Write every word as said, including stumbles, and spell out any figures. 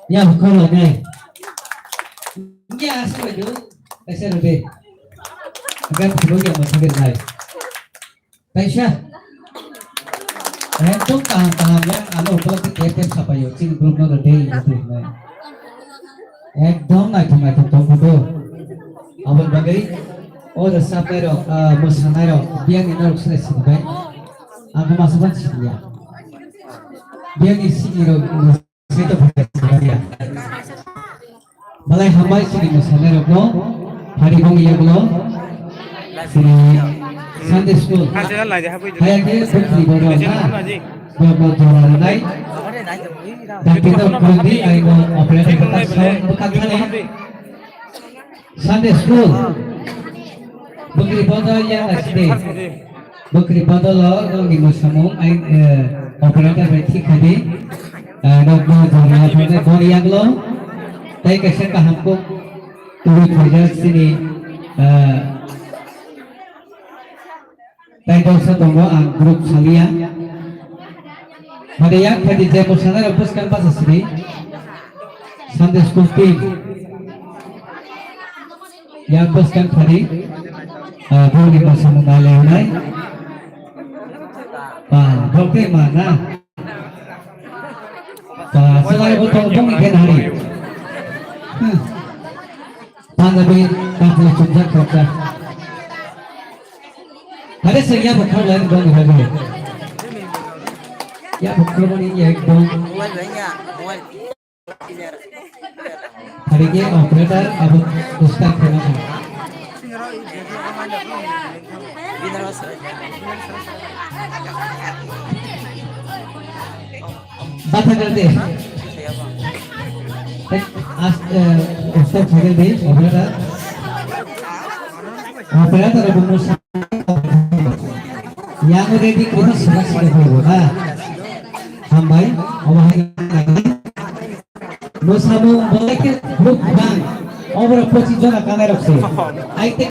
Ya, bukhuk rok nai. Ya, aswk bai do. Kaisa rw de. Agam phuru ya, masuk nai. Kaisa. Ekdom kaham kaham ya, ano upolokhe tep tep sapaio, chini group no de, de, de, de. Ekdom naithok naithok tong photo. Aboni bagwi o rwchapnai rok, ah, mwsanai rok, biyangni norok se sini bai. Ang khe masa ban sini ya. Biyangni sini rok, Malai hambai chini mwsanairokno, hari bong yagulo, chini Sunday school. Haya khe bwkhri bodo na, bobo jora rwnai. Dakti dok kurdi, aino operator kata sound bwkha thani. Sunday school. Bwkhri bodol ya na sidi. Bwkhri bodol o nokni mwsamung ai, eh, operator bai thik khai di. Eh, nokno jora phone bor yaglo. Tai kaisa kaham kok tubui khaijak sini, eh, Tai doksa tongo, ang group saliya. Hade yak phadi je mwsanairok bwskang basa sini. Sunday school team. Yak bwskang phadi. Ah, boni basa mwtai lewnai. Ba, bokte ma na. Ba, selai botong bong ikan hari. Hmm. Punjabi, kampung chumjak khoroksa. Hare se ya bukhuk lai dong hage. Ya bukhuk mani ya ekdom. Hari ke operator abo ustad khena kha. Batha kal de. As, eh, ustad kal de, operator. Operator abo musa. Yang ready kita sudah sudah dulu, ha. Hambai, obo hai. Musa mo, boleh ke group bang. Obo pochis jona kamera se. Ai te